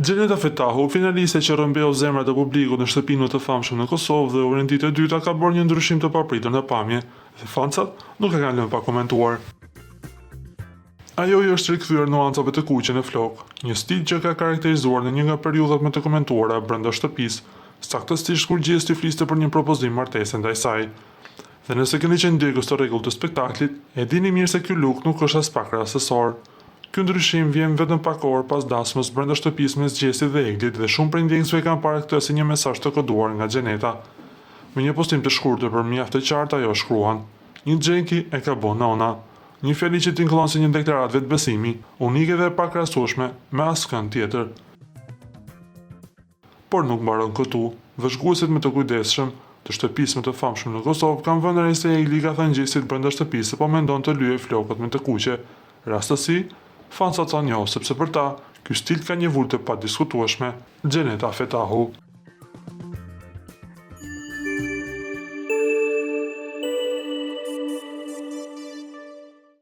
Xheneta Fetahu, finaliste që rrëmbeu zemrat e publikut në shtëpinë më të famshme në Kosovë dhe u rendit e dyta ka bërë një ndryshim të papritur në pamje dhe fansat nuk e kanë lënë pa komentuar. Ajo i është rikthyer nuancave të kuqe në flokë, një stil që e ka karakterizuar në një nga periudhat më të komentuara brenda shtëpisë, saktësisht kur Gjesti fliste për një propozim martese ndaj saj. Dhe nëse keni qenë ndjekës të rregullt të spektaklit, e dini mirë se ky look nuk është aspak rastësor. Ky ndryshim vjen vetëm pak orë pas dasmës brenda shtëpisë mes Gjestit dhe Eglit dhe shumë prej ndjekësve e kanë parë këtë si një mesazh të koduar nga Xheneta. Me një postim të shkurtër por mjaft të qartë ajo shkruan, Një Xhenki e ka bo nona. Një fjali që tingëllon si një deklaratë vetëbesimi, unike dhe e pakrahasueshme me askënd tjetër. Por nuk mbaron këtu, vëzhguesit më të kujdesshëm, të shtëpisë më të famshme në Kosovë kanë vënë re se Egli i ka thënë Gjestit brenda shtëpisë se po mendon të lyejë flokët me të kuqe. Rastësi? Fansat thonë jo, sepse për ta, ky stil ka një vulë të padiskutueshme, Xheneta Fetahu.